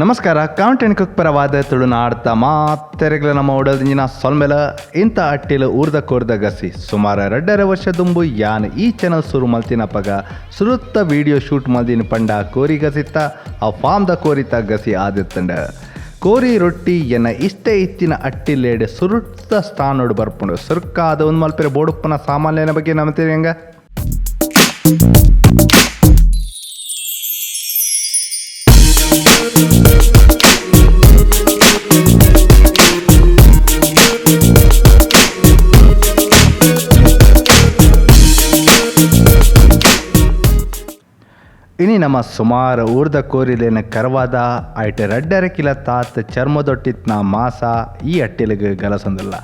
ನಮಸ್ಕಾರ, count and cook ಪರವಾದ ತುಳುನಾಡ್ತ ಮಾತೆರೆಗ್ಲ ನಮ್ಮ ಉಡಲ್ದಿಂಜಿನ ಸೊಲ್ಮೆಲ. ಇಂಥ ಅಟ್ಟಿಲು ಊರ್ದ ಕೋರ್ದ ಗಸಿ ಸುಮಾರು 2.5 ವರ್ಷ ದುಂಬು ಯಾನ್ ಈ ಚಾನಲ್ ಶುರು ಮಲ್ತಿನಪಗ ಸುರುತ್ತ ವಿಡಿಯೋ ಶೂಟ್ ಮಲ್ದಿನ ಪಂಡ ಕೋರಿ ಗಸಿತ್ತ ಆ ಫಾರ್ಮ್ದ ಕೋರಿತ ಗಸಿ ಆದಿತ್ತಂಡ. ಕೋರಿ ರೊಟ್ಟಿ ಎನ್ನ ಇಷ್ಟೇ ಇತ್ತಿನ ಅಟ್ಟಿಲೇಡ್ ಸುರುತ್ತ ಸ್ಥಾನೋಡು ಬರ್ಪುಂಡು. ಸುರುಕ್ಕಾದ ಒಂದು ಮಲ್ಪೆರೆ ಬೋಡುಪ್ಪನ ಸಾಮಾನ್ಯನ ಬಗ್ಗೆ ನಮ್ಮ ತಿಳಿಯಂಗ. ಇನಿ ನಮ್ಮ ಸುಮಾರು ಊರ್ದ ಕೋರಿಲೇನ ಕರವಾದ ಐಟ್ 2.5 ಕಿಲೋ ತಾತ್ ಚರ್ಮದೊಟ್ಟಿತ್ನ ಮಾಸ ಈ ಅಟ್ಟಿಲಿಗೆ ಗಲಸೊಂದಿಲ್ಲ.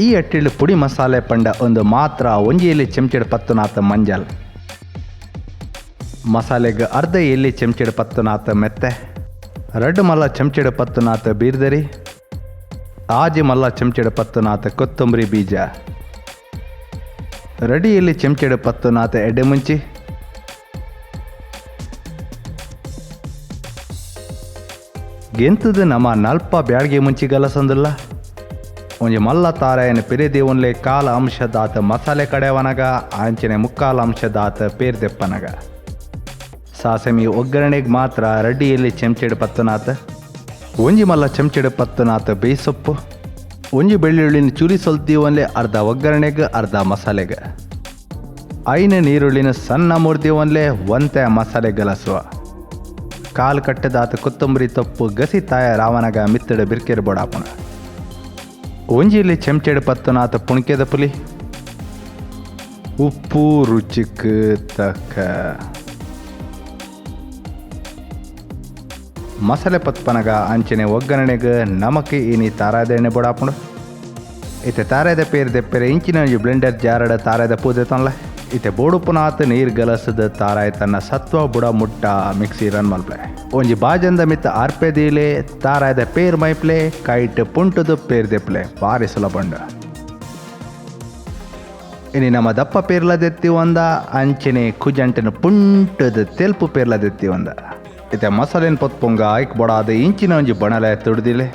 ಈ ಅಟ್ಟಿಲು ಪುಡಿ ಮಸಾಲೆ ಪಂಡ ಒಂದು ಮಾತ್ರ ಒಂಜಿ ಎಲ್ಲಿ ಚೆಂಚೆಡ್ ಪತ್ತುನಾತ ಮಂಜಲ್ ಮಸಾಲೆಗೆ, ಅರ್ಧ ಎಲ್ಲಿ ಚೆಂಚೆಡ್ ಪತ್ತುನಾತ ಮೆತ್ತೆ, 2 ಮಲ್ಲ ಚೆಂಚೆಡ್ ಪತ್ತುನಾತ ಬೀರ್ದರಿ, 6 ಮಲ್ಲ ಚೆಂಚೆಡ್ ಪತ್ತುನಾತ ಕೊತ್ತಂಬರಿ ಬೀಜ, ರೆಡಿ ಎಲ್ಲಿ ಚೆಂಚೆಡ್ ಪತ್ತುನಾತ ಎಡೆಮುಂಚಿ, ಗೆಂತದ ನಮ್ಮ ನಲ್ಪ ಬ್ಯಾಡ್ಗೆ ಮುಂಚಿ ಗಲಸಂದಿಲ್ಲ. ಒಂಜಿ ಮಲ್ಲ ತಾರಾಯನ ಪಿರೆದೇವನ್ಲೆ ಕಾಲ ಅಂಶದಾತ ಮಸಾಲೆ ಕಡೆವನಗ ಆಂಚನೆ ಮುಕ್ಕಾಲ ಅಂಶದಾತ ಪೇರ್ದೆಪ್ಪನಗ. ಸಾಸಮಿ ಒಗ್ಗರಣೆಗೆ ಮಾತ್ರ ರೆಡ್ಡಿಯಲ್ಲಿ ಚೆಂಚೆಡ್ ಪತ್ತನಾತ, ಒಂಜಿ ಮಲ್ಲ ಚೆಂಚೆಡ್ ಪತ್ತನಾತ ಬೇಸೊಪ್ಪು, ಒಂಜಿ ಬೆಳ್ಳುಳ್ಳಿನ ಚೂರಿ ಸೊಲ್ತೀವನ್ಲೆ ಅರ್ಧ ಒಗ್ಗರಣೆಗೆ ಅರ್ಧ ಮಸಾಲೆಗೆ, ಐನ ನೀರುಳ್ಳಿನ ಸಣ್ಣ ಮುರ್ದಿವನ್ಲೆ ಒಂತೆ ಮಸಾಲೆ ಗಲಸುವ, ಕಾಲು ಕಟ್ಟದಾತ ಕೊತ್ತಂಬರಿ ತೊಪ್ಪು ಗಸಿ ತಾಯ ರಾವಣಗ ಮಿತ್ತಡ ಬಿರ್ಕೆರ್ ಬೋಡಾಪಣ, ಒಂಜಿಲಿ ಚೆಂಚೆಡ್ ಪತ್ತನಾತ ಪುಣ್ಕೆದ ಪುಲಿ, ಉಪ್ಪು ರುಚಿಕ್ ತಕ್ಕ. ಮಸಾಲೆ ಪತ್ಪನಗ ಅಂಚನೆ ಒಗ್ಗರಣೆಗೆ ನಮಕ್ ಇನಿ ತಾರಾದ ಎಣ್ಣೆ ಬೋಡಾಪುಂಡು. ಇತ್ತೆ ತಾರಾದ ಪೇರ್ ದೆಪ್ಪೆರೆ ಇಂಚಿನ ಒಂಜಿ ಬ್ಲೆಂಡರ್ ಜಾರಡ ತಾರಾದ ಪೂಜೆ ತನ್ಲೆ. ಇತ್ತೆ ಬೋಡುಪುನಾತ್ ನೀರು ಗಲಸದ ತಾರಾಯ್ ತನ್ನ ಸತ್ವ ಬುಡ ಮುಟ್ಟ ಮಿಕ್ಸಿ ರನ್ ಮಲ್ಪ್ಲೆ. ಒಂಜಿ ಬಾಜಂದ ಮಿತ್ತ ಆರ್ಪೆ ದೀಲೆ ತಾರಾಯದ ಪೇರ್ ಮೈಪ್ಲೆ ಕೈಟ್ ಪುಂಟುದು ಪೇರ್ ದೆಪ್ಲೆ ಬಾರಿ ಸುಲಭಂಡ. ಇನಿ ನಮ್ಮ ದಪ್ಪ ಪೇರ್ಲದೆತ್ತಿ ಒಂದ ಅಂಚನೆ ಕುಜಂಟನ ಪುಂಟದ ತೆಲ್ಪು ಪೇರ್ಲದೆತ್ತಿ ಒಂದ. ಇತ್ತೆ ಮಸಾಲೆನ್ ಪೊತ್ಪೊಂಗ ಐಕ್ ಬೊಡಾದ ಇಂಚಿನ ಒಂಜಿ ಬಣಲೆ ತುಡ್ದಿಲೆ.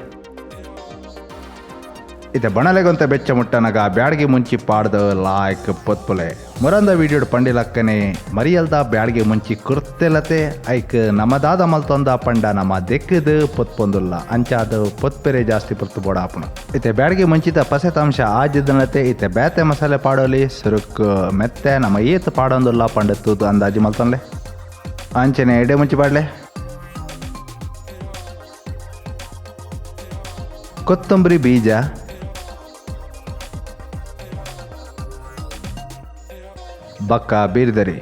ಇತ್ತೆ ಬಣಲೆಗೊಂತ ಬೆಚ್ಚ ಮುಟ್ಟನಗ ಬ್ಯಾಡ್ಗೆ ಮುಂಚಿ ಪಾಡ್ದ ಲಾಯ್ಕ್ ಪೊತ್ಪುಲೆ. ಮುರಂದ ವಿಡಿಯೋಡ್ ಪಂಡಿಲಕ್ಕನೆ ಮರಿಯಲ್ದ ಬ್ಯಾಡ್ಗೆ ಮುಂಚಿ ಕುರ್ತೆಲತೆ ಐಕ್ ನಮದಾದ ಮಲ್ತೊಂದ ಪಂಡ ನಮ್ಮ ದೆಕ್ಕದ ಪೊತ್ಪೊಂದುಲ್ಲ ಅಂಚಾದ ಪೊತ್ಪೆರೆ ಜಾಸ್ತಿ ಪೊರ್ತು ಬೋಡಾಪುಣ. ಇತ್ತೆ ಬ್ಯಾಡ್ಗೆ ಮುಂಚಿತ ಪಸೆತಾಂಶ ಆಜಿದನತೆ ಇತ್ತೆ ಬೇತೆ ಮಸಾಲೆ ಪಾಡೋಲಿ ಸುರುಕ್ ಮೆತ್ತೆ ನಮ್ಮ ಏತ್ ಪಾಡೊಂದುಲ್ಲ ಪಂಡ ತೂದು ಅಂದಾಜು ಮಲ್ತೊನ್ಲೆ. ಅಂಚನೆ ಎಡೆ ಮುಂಚಿ ಪಾಡ್ಲೆ. ಕೊತ್ತಂಬರಿ ಬೀಜ, ಬಕ್ಕ ಬೀರ್ದರಿ,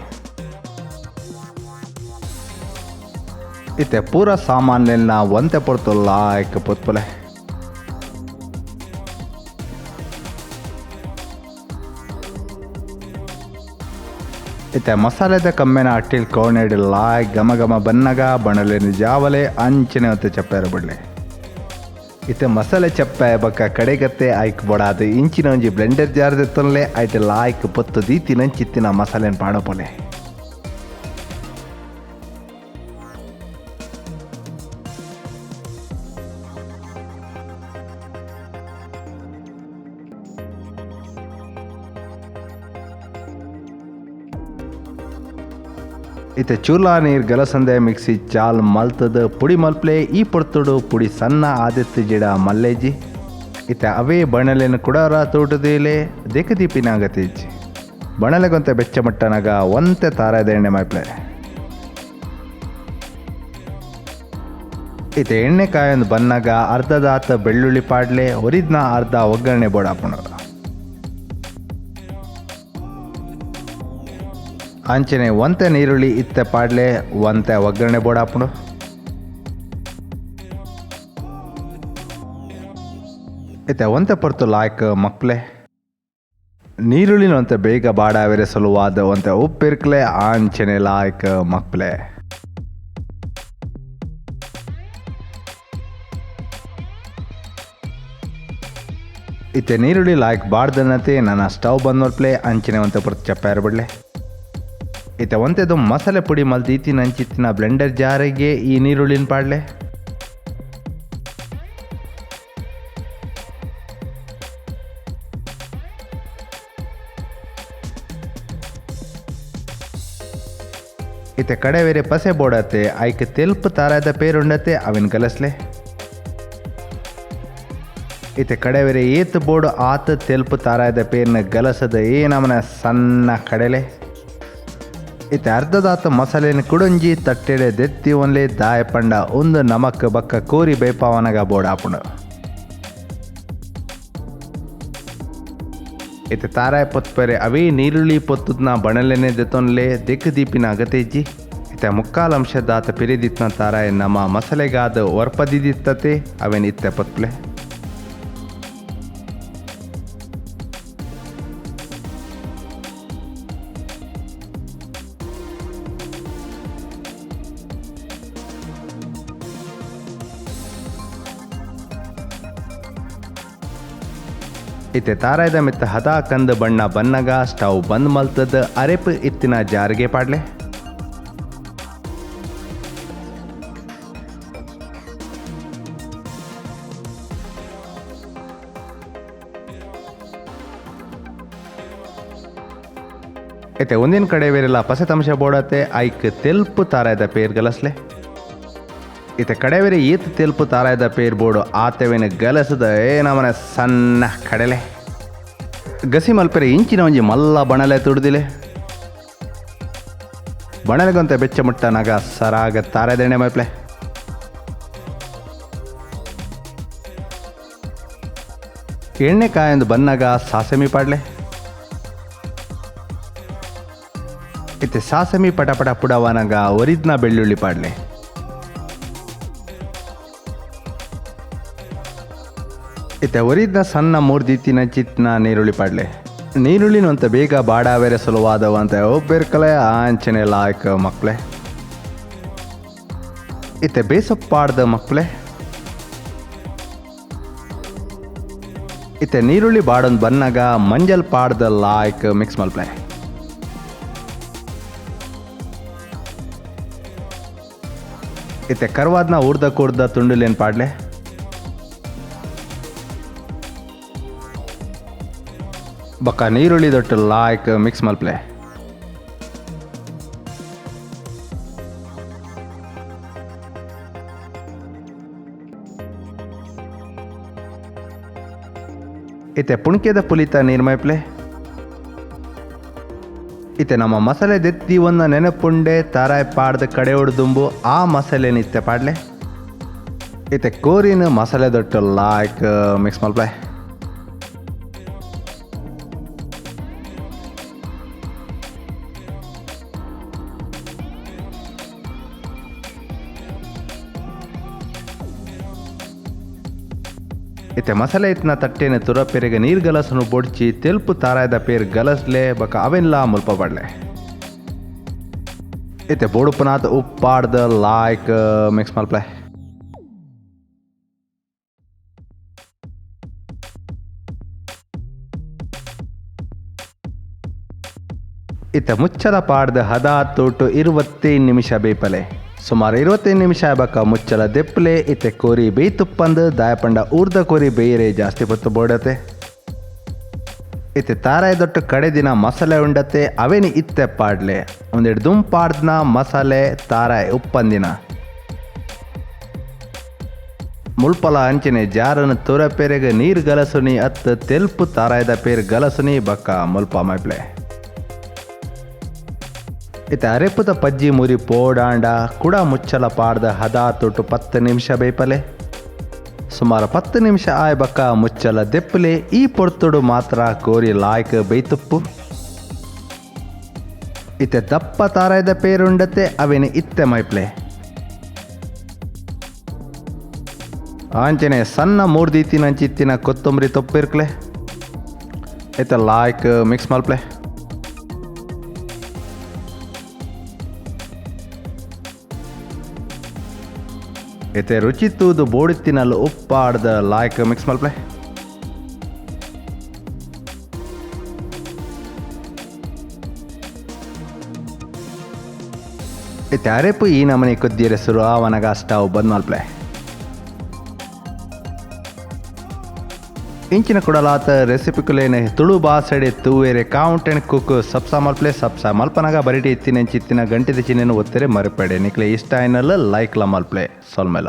ಇತ್ತೆ ಪೂರ ಸಾಮಾನ್ಯನ ಒಂತೆ ಪೊರ್ತು ಲಾಯ್ಕ್ ಪೊತ್ಪುಲೆ. ಇತ್ತೆ ಮಸಾಲೆದ ಕಮ್ಮೆನ ಅಟ್ಟಿಲ್ ಕೋಣೆಡ್ ಲಾಯ್ ಘಮ ಘಮ ಬನ್ನಗ ಬಣಲೆ ಜಾವಲೆ ಅಂಚನೆ ಒಂತೆ ಚಪ್ಪೆರ ಬಿಡ್ಲೆ. ಇತ್ತೆ ಮಸಾಲೆ ಚಪ್ಪೆ ಬಕ್ಕ ಕಡೆಗತ್ತೆ ಐಕ್ ಬೊಡಾದ ಇಂಚಿನ ಒಂಜಿ ಬ್ಲೆಂಡರ್ ಜಾರ್ ದೆತ್ತೊನ್ಲೆ ಐಟ್ ಲಾಯ್ಕ್ ಪೊತ್ತು ದೀತಿನಂಚಿತ್ತಿನ ಮಸಾಲೆನ್ ಪಾಡಪೊಲೆ. ಇತ್ತೆ ಚೂಲಾ ನೀರು ಗಲಸಂದೆ ಮಿಕ್ಸಿ ಚಾಲ್ ಮಲ್ತದ ಪುಡಿ ಮಲ್ಪ್ಲೆ. ಈ ಪೊರ್ತುಡು ಪುಡಿ ಸಣ್ಣ ಆದಿತ್ತು ಜಿಡ ಮಲ್ಲೇಜಿ. ಇತ್ತೆ ಅವೇ ಬಣಲೆನ ಕುಡಾರ ತೋಟದೇಲೆ ದೇಕದೀಪಿನಾಗತೇಜಿ. ಬಣಲೆಗೊಂತೆ ಬೆಚ್ಚ ಮಟ್ಟನಗ ಒಂತೆ ತಾರಾದ ಎಣ್ಣೆ ಮೈಪ್ಲೆ. ಇತ್ತೆ ಎಣ್ಣೆ ಕಾಯೊಂದು ಬನ್ನಗ ಅರ್ಧದಾತ ಬೆಳ್ಳುಳ್ಳಿ ಪಾಡ್ಲೆ, ಒರಿದ್ನ ಅರ್ಧ ಒಗ್ಗರಣೆ ಬೋಡಾಪುಂಡು. ಅಂಚನೆ ಒಂತೆ ನೀರುಳ್ಳಿ ಇತ್ತೆ ಪಾಡ್ಲೆ, ಒಂತೆ ಒಗ್ಗರಣೆ ಬೋಡಾಪುಂಡು. ಇತ್ತೆ ಒಂತೆ ಪೊರ್ತು ಲಾಯ್ಕ್ ಮಕ್ಲೆ. ನೀರುಳ್ಳಿನ ಒಂತೆ ಬೇಗ ಬಾಡಾವೆರೆ ಸಲುವಾದ ಒಂತೆ ಉಪ್ಪಿರ್ಕ್ಲೆ, ಆಂಚನೆ ಲಾಯ್ಕ್ ಮಕ್ಲೆ. ಇತ್ತೆ ನೀರುಳ್ಳಿ ಲಾಯ್ಕ್ ಬಾಡ್ದನತೆ ನನ್ನ ಸ್ಟವ್ ಬಂದ್ ಮಲ್ಪ್ಲೆ, ಅಂಚನೆ ಒಂತೆ ಪೊರ್ತು ಚಪ್ಪಾರ ಬಿಡ್ಲೆ. ಇತ್ತೆ ಒಂತೆದು ಮಸಾಲೆ ಪುಡಿ ಮಲ್ದೀತಿನ ಅಂಚಿತ್ತಿನ ಬ್ಲೆಂಡರ್ ಜಾರಿಗೆ ಈ ನೀರುಳ್ಳಿನ ಪಾಡ್ಲೆ. ಇತ್ತೆ ಕಡೆ ಬೇರೆ ಪಸೆ ಬೋಡತ್ತೆ ಐಕ್ ತೆಲ್ಪು ತಾರಾದ ಪೇರುಂಡತೆ ಅವಿನ ಗಲಸ್ಲೆ. ಇತ್ತೆ ಕಡೆ ಬೇರೆ ಏತ್ ಬೋಡು ಆತ ತೆಲ್ಪು ತಾರಾದ ಪೇರ್ನ ಗಲಸದ ಏನಮನ ಸಣ್ಣ ಕಡಲೆ. ಇತ್ತೆ ಅರ್ಧದಾತ ಮಸಾಲೆನ ಕುಡೊಂಜಿ ತಟ್ಟೆಡೆ ದೆತ್ತಿ ಒನ್ಲೆ ದಾಯ ಪಂಡ ಒಂದು ನಮಕ್ ಬಕ್ಕ ಕೋರಿ ಬೇಪಾವನಗ ಬೋಡಾಪುಂಡು. ಇತ್ತೆ ತಾರಾಯ ಪೊತ್ಪರೆ ಅವೇ ನೀರುಳ್ಳಿ ಪೊತ್ತುದ್ನ ಬಣಲೆನೆ ದೆತ್ತೊನ್ಲೆ ದೆಕ್ಕು ದೀಪಿನ ಅಗತೇಜಿ. ಇತ್ತೆ ಮುಕ್ಕಾಲ್ ಅಂಶದಾತ ಪಿರಿದಿತ್ನ ತಾರಾಯ ನಮ್ಮ ಮಸಾಲೆಗಾದ ಒರ್ಪದಿದಿತ್ತತೆ ಅವೇನ್ ಇತ್ತೆ ಪೊತ್ಪ್ಲೆ. ಇತ್ತೆ ತಾರಾಯ್ದ ಮಿತ್ತ ಹದ ಕಂದ ಬಣ್ಣ ಬನ್ನಗ ಸ್ಟವ್ ಬಂದ್ ಮಲ್ತದ ಅರೆಪ್ ಇತ್ತಿನ ಜಾರಿಗೆ ಪಾಡ್ಲೆ. ಇತ್ತೆ ಒಂದಿನ ಕಡೆ ಬೇರೆಲ್ಲ ಪಸೆ ತಮಶೆ ಬೋಡತೆ ಐಕ್ ತೆಲ್ಪು ತಾರಾಯ್ದ ಪೇರ್ ಗಲಸ್ಲೆ. ಇತ್ತೆ ಕಡೆ ಬೇರೆ ಏತ್ ತೆಲ್ಪು ತಾರಾಯ್ದ ಪೇರ್ ಬೋಡು ಆತೆವೇನ ಗಲಸದ ಏನಮನೆ ಸಣ್ಣ ಕಡಲೆ. ಗಸಿ ಮಲ್ಪೆರೆ ಇಂಚಿನ ಒಂಜಿ ಮಲ್ಲ ಬಣಲೆ ತುಡ್ದಿಲೆ. ಬಣಲೆಗೊಂತೆ ಬೆಚ್ಚ ಮುಟ್ಟ ನಗ ಸರಾಗ ತಾರೆದೆಣ್ಣೆ ಮೈಪ್ಲೆ. ಎಣ್ಣೆ ಕಾಯೊಂದು ಬನ್ನಗ ಸಾಸಮಿ ಪಾಡ್ಲೆ. ಇತ್ತೆ ಸಾಸಮಿ ಪಟ ಪಟ ಪುಡವನಗ ಒರಿದ್ನ ಬೆಳ್ಳುಳ್ಳಿ ಪಾಡ್ಲೆ. ಇತ್ತೆ ಒರಿದ್ನ ಸಣ್ಣ ಮೂರ್ದಿತ್ತಿನ ಚಿತ್ನ ನೀರುಳ್ಳಿ ಪಾಡ್ಲೆ. ನೀರುಳ್ಳಿನಂತ ಬೇಗ ಬಾಡಾವೆರೆ ಸುಲುವಾದವಂತೆ ಒಬ್ಬೆರ್ಕಲೆ ಆಂಚನೆ ಲಾಯ್ಕ ಮಕ್ಕಳೆ. ಇತ್ತೆ ಬೇಸಪ್ಪಾಡ್ದ ಮಕ್ಕಳೆ. ಇತ್ತೆ ನೀರುಳ್ಳಿ ಬಾಡೊಂದು ಬನ್ನಗ ಮಂಜಲ್ ಪಾಡ್ದ ಲಾಯ್ಕ್ ಮಿಕ್ಸ್ ಮಲ್ಪ್ಲೆ. ಇತ್ತೆ ಕರ್ವಾದ್ನ ಊರ್ದ ಕೂರ್ದ ತುಂಡುಲೇನ್ ಪಾಡ್ಲೆ. ಬೊಕ್ಕ ನೀರುಳ್ಳಿ ದೊಟ್ಟು ಲಾಯ್ಕ್ ಮಿಕ್ಸ್ ಮಲ್ಪ್ಲೆ. ಇತ್ತೆ ಪುಣ್ಕೆದ ಪುಲಿತ ನೀರ್ ಮೈಪ್ಲೆ. ಇತ್ತೆ ನಮ್ಮ ಮಸಾಲೆ ದೆತ್ತಿ ಒಂದ ನೆನಪುಂಡೆ ತಾರಾಯ್ ಪಾಡ್ದ ಕಡೆ ಹೊಡ್ದುಂಬು ಆ ಮಸಾಲೆ ನಿತ್ತೆ ಪಾಡ್ಲೆ. ಇತ್ತೆ ಕೋರಿನ ಮಸಾಲೆ ದೊಟ್ಟು ಲಾಯ್ಕ್ ಮಿಕ್ಸ್ ಮಲ್ಪ್ಲೆ. ಇತ್ತೆ ಮಸಾಲೆ ಇತ್ತಿನ ತಟ್ಟೆನ ತುರಪೆರೆಗೆ ನೀರು ಗಲಸನು ಬೊಡ್ಚಿ ತೆಲ್ಪು ತಾರಾಯ್ದ ಪೇರ್ ಗಲಸ್ಲೆ ಬಕ ಅವೆಲ್ಲ ಮುಲ್ಪ ಪಡ್ಲೆ. ಇತ್ತೆ ಬೋಡುಪನಾಥ್ ಉಪ್ಪಾಡ್ದ ಲಾಯ್ಕ್ ಮಿಕ್ಸ್ ಮಲ್ಪ್ಲೆ. ಇತ್ತೆ ಮುಚ್ಚಲ ಪಾಡ್ದ ಹದ ತೋಟು 25 ನಿಮಿಷ ಬೇಪಲೆ. ಸುಮಾರು 25 ನಿಮಿಷ ಬಕ್ಕ ಮುಚ್ಚಲ ದೆಪ್ಪಲೆ. ಇತ್ತೆ ಕೋರಿ ಬೇಯ್ತುಪ್ಪಂದು ದಾಯಪಂಡ ಊರ್ದ ಕೋರಿ ಬೇಯರೆ ಜಾಸ್ತಿ ಪೊತ್ತು ಬೋಡತೆ. ಇತ್ತೆ ತಾರಾಯ ದೊಟ್ಟು ಕಡೆ ದಿನ ಮಸಾಲೆ ಉಂಡತೆ ಅವೇನಿ ಇತ್ತೆ ಪಾಡ್ಲೆ. ಒಂದೆರಡು ದುಮ್ ಪಾಡ್ದನ ಮಸಾಲೆ ತಾರಾಯ್ ಉಪ್ಪಂದಿನ ಮುಳ್ಪಲ ಅಂಚನೆ ಜಾರನ ತುರ ಪೇರೆಗೆ ನೀರು ಗಲಸುನಿ ಅತ್ತ ತೆಲ್ಪು ತಾರಾಯ್ದ ಪೇರ್ ಗಲಸುನಿ ಬಕ್ಕ ಮುಲ್ಪ ಮೈಪ್ಲೆ. ಇತ್ತೆ ಅರೆಪುದ ಪಜ್ಜಿ ಮುರಿ ಪೋಡಾಂಡ ಕುಡ ಮುಚ್ಚಲ ಪಾಡ್ದ ಹದ ತೊಟ್ಟು 10 ನಿಮಿಷ ಬೇಪಲೆ. ಸುಮಾರು 10 ನಿಮಿಷ ಆಯ್ ಬಕ್ಕ ಮುಚ್ಚಲ ದೆಪ್ಪಲೆ. ಈ ಪೊರ್ತುಡು ಮಾತ್ರ ಕೋರಿ ಲಾಯ್ಕ್ ಬೇಯ್ತುಪ್ಪು. ಇತ್ತೆ ದಪ್ಪ ತಾರಾಯ್ದ ಪೇರುಂಡತೆ ಅವೇನೆ ಇತ್ತೆ ಮೈಪ್ಲೆ. ಆಂಚನೆ ಸಣ್ಣ ಮೂರ್ದೀತಿನ ಅಂಚಿತ್ತಿನ ಕೊತ್ತಂಬರಿ ತೊಪ್ಪಿರ್ಕ್ಲೆ. ಇತ್ತೆ ಲಾಯ್ಕ್ ಮಿಕ್ಸ್ ಮಲ್ಪ್ಲೆ. ಇತ್ತೆ ರುಚಿ ತೂದು ಬೋಡಿತ್ತಿನಲ್ಲಿ ಉಪ್ಪಾಡ್ದ ಲಾಯ್ಕ್ ಮಿಕ್ಸ್ ಮಲ್ಪ್ಲೆ. ಇತ್ತೆ ಅರೆಪು ಈ ನಮನೆ ಕೊದ್ದಿಯರೆ ಸುರು ಆವನಗ ಸ್ಟವ್ ಬಂದ್ ಮಲ್ಪಲೆ. ಇಂಚಿನ ಕುಡಲಾತ ರೆಸಿಪಿಕುಲೇನ ತುಳು ಬಾಸೆಡೆ ತೂವೆರೆ ಕೌಂಟ್ ಅಂಡ್ ಕುಕ್ ಸಬ್ಸಾ ಮಲ್ಪಲೆ. ಸಬ್ಸಾ ಮಲ್ಪನಗ ಬರಿಟಿ ಇತ್ತಿನ ಇಂಚಿತ್ತಿನ ಗಂಟೆದ ಚಿಹ್ನೆನ್ ಒತ್ತೆರೆ ಮರೆಪಡೆ. ನಿಕ್ಲೆ ಇಷ್ಟ ಆಯಿನಲ್ಲ ಲೈಕ್ಲ ಮಲ್ಪಲೆ. ಸೊಲ್ಮೆಲ.